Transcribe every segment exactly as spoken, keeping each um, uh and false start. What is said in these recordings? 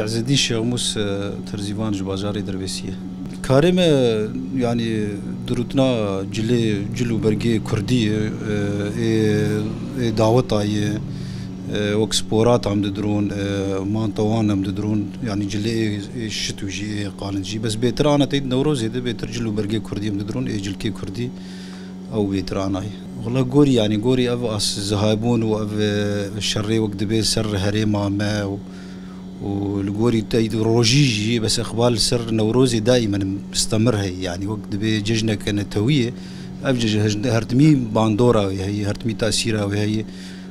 Ezedîn Şêxmûs, e, Terzîvan ji bajarê Dirbêsiyê. Karê me, yanî, dirûtina cilê, cil û bergê kurdî ye, e, ê, ê daweta ye, e, wek sporat em didirûn, e, mantowan em didirûn, yanî cilê ê, ê şit û jî ê qalin jî. Bes bêtir ana teyt Newrozê de bêtir cil û bergê kurdî em didirûn, ê cilkê kurdî ew bêtir anayê. Wela gorî, yanî gorî ev as zihaybûn û ev, e, şerê wek dibê ser herêma me û û li gorî te rojî jî bes iqbal li ser Newrozê daîmen mistemir heye. Yanî wek dibê cejneke netewî ye. Ev cejn her timî bandora wê heye, her timî tasîra wê heye.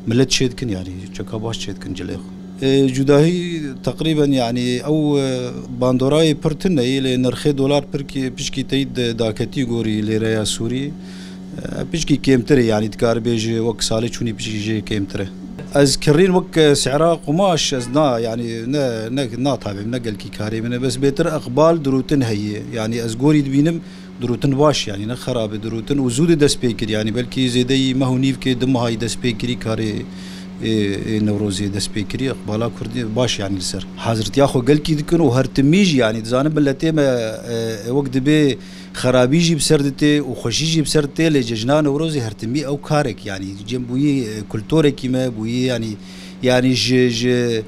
Millet çêdikin, yanî çeka baş çêdikin cilê xwe. E, cudahî teqrîben, yanî ew, e, bandorayê pir tune ye, lê nirxê dolar pirkî, pişkî teyî de daketî gorî lêreya Sûrî. E, pişkî kêmtir e, yanî dikare bêje wek salê çûnî pişkî jê kêmtir e. Ez kirîn wek, e, sehra qumaş, ez na, yanî ne, ne, natabêm, ne gelkî karê min e, bes bêtir iqbal dirûtin heye. Yanî ez gorî dibînim, dirûtin baş, yanî ne xerab e dirûtin û zû de dest pê kir, yanî belkî zêdeyî meh û nîvkê du mehayî dest pê kirî karê ê, ê Newrozê dest pê kirî, iqbala kurdî baş, yanî li ser. Hazirtiya xwe gelkî dikin û her timî jî, yanî dizanin miletê me, e, wek dibê xerabî jî bi ser ditê û xweşî jî bi ser ditê, lê cejna Newrozê her timî ew karek, yanî cem bûyî, e, kulturekî me bûyî, yanî, yanî ji, ji,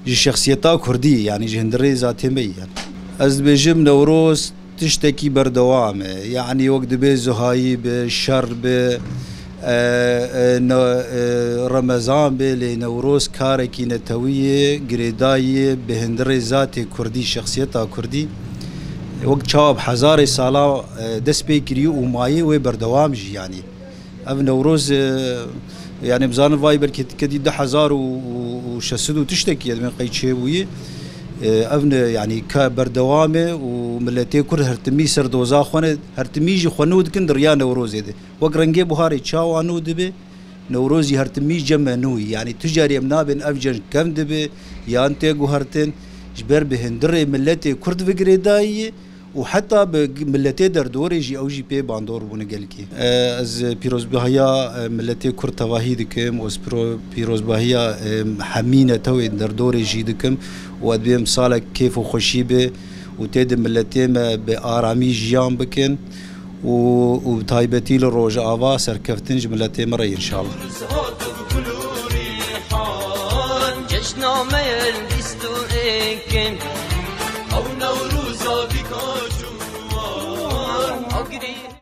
ji şexsiyeta kurdî, yanî ji hundirê zatê me yî, yanî. Ez dibêjim Newroz tiştekî berdewam e. Yanî wek dibê zuhayî be, şer be, e, e, ne-, e, Remezan be, lê Newroz karekî netewî ye, girêdayî ye, bi hundirê zatê kurdî, şexsiyeta kurdî. Wek çawa bi hezarê sala, e, dest pê kirî û mayê wê berdewam jî, yanî. Ev Newroz, e, yanî bizanin vay belkî tiketî du hezar û şeş sed û tiştekî ye, divên qey çêbûyî. E, ev ne, yanî ka berdewam e û miletê Kurd her timî ser doza xwe ne, her timî jî xwe nû dikin di riya Newrozê de. Wek rengê buharê çawa nû dibe, Newroz jî her timî cem me nû ye. Yanî tu carî em nabên ev cejn kevn dibe, yan tê guhertin, ji ber bi hundirê miletê Kurd ve girêdayî ye. Û heta bi g-, miletê derdorê jî ew jî pê bandor bûne gelkî. E, ez pîrozbahiya, e, miletê Kurd tevahî dikim û ez pîro-, pîrozbahiya, e, hemî netewên derdorê jî dikim û ez dibêm salek kêf û xweşî be û tê de miletê me bi aramî jiyan bikin û, û bi taybetî li Rojava serkeftin ji miletê me re înşallah. Cejna me yên bîst û êkin.